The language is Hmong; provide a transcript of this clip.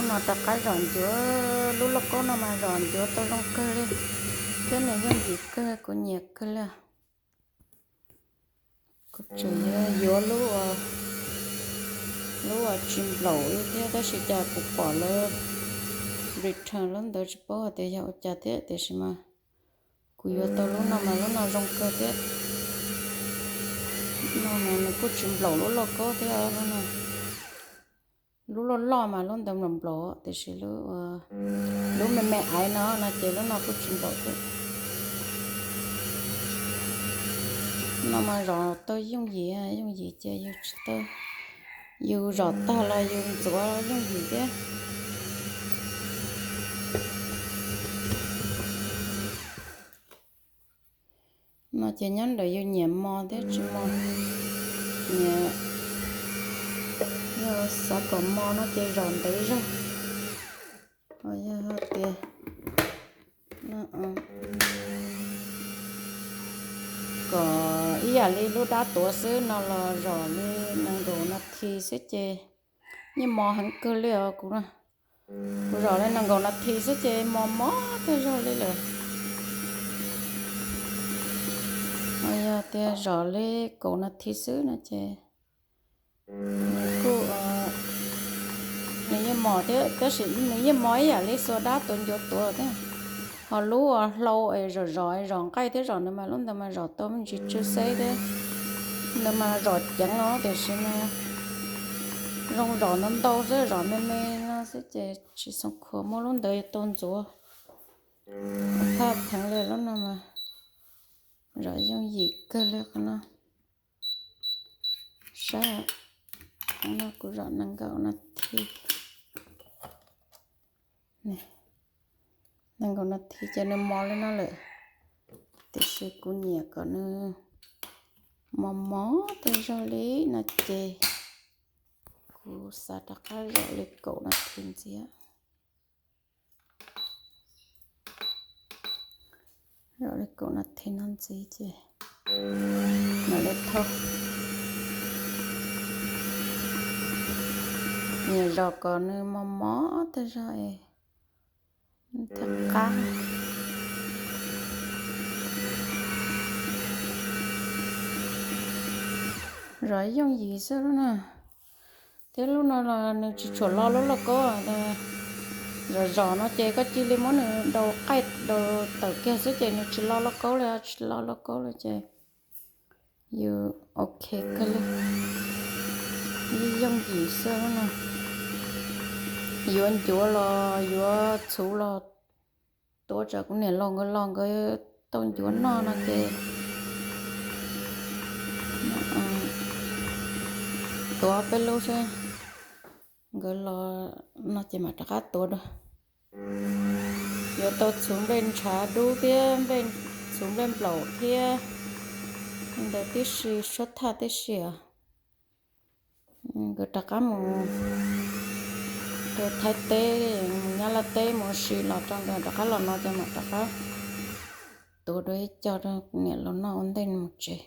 No rov qab zom ncuav lub lauj kaub no mas zom ncuav tau zoo kawg li, thiab nws yooj yim kawg, kuv nyiam kawg li. Kuv tseem yuav lub, lub uas tsis nplaum li thiab, tab sis cas kuv pom lawv return lub ntawd tsis paub hais tias yog ua cas thiab, tiam sis mas kuv yuav tau lub no mas lub no zoo kawg thiab. No mas nws kuj tsis nplaum lub lauj kaub thiab no. Lub loj loj mas lub ntawd nplaum nplaum, tiam sis lub, lub me me aiv no no ces lub no kuj tsis nplaum thiab. No mas zom tau yooj yim, yooj yim ces yus tsis tau, yus zom tag los yus ntxuav yooj yim thiab. No ces nyob ntawm yus nyiam mos thiab tsis mos, nyiam, yog xav kom mos no ces zom ntev zog. Yog tias kom ib yam li lub dab tuav xwb no los zom li nees nkaum nas this xwb ces yeej mos heev kawg li os kuv. Kuv zom li nees nkaum nas this xwb ces mos mos tag zog li lawm. Yog tias zom li kaum nas this xwb no ces nws kuj, nws yeej mos thiab, tab sis nws yeej mos ib yam li xuas dab tuav ncuav tuav thiab. Ho lub uas hlau es zom zom zom nqaij thiab zom ntawd mas lub ntawd mas zom tau me ntsis tsw xeb thiab. Ntawd mas zom ceev no tiam sis mas zoo zom ntau ntau xwb, zom me me no xwb ces tsis xoo khuav, muab lub ntawd yuav tau ntxuav. Thaj pheev li lub no mas zom yooj yim kawg li qhov no. Saib, no kuv zom nees nkaum nas this. Nees nkaum nas this ces nws mos li no lawm, tiam sis kuv nyiam kom nws mos mos tag zog li no ces kuv xav rov qab zom li kaum nas this ntxiv. Zom li kaum nas this no ntxiv ces mam li thauj. Nyiam zom kom nws mos mos tag zog es thiaj qab. Zom yooj yim xwb lub na. Thiab lub no los nws tsis tshua lo lub lauj kaub. Zom zom no ces koj cia li muab nws daus qaij daus tawm kiag xwb ces nws tsis lo lauj kaub li, tsis lo lauj kaub li ces yus ok kawg li. Yooj yim xwb lub no. Yuav ncuav los yuav txhuv los tuav tsam kuv niam laus nkawd los nkawd tau ncuav noj no ces tuav peb lub xwb, nkawd los no ces mam rov qab tuav dua. Yuav tau txhuv nplej ntshav dub thiab txhuv nplej nplaum thiab ntawd tib si, suab thaj tib si os. Nkawd rov qab mus rau Thaib teb, mus Nyab Laj teb, mus ua si los rau ntawd rov qab los no ces mam rov qab tuav dua ib co rau niam laus noj ua ntej mus tsev.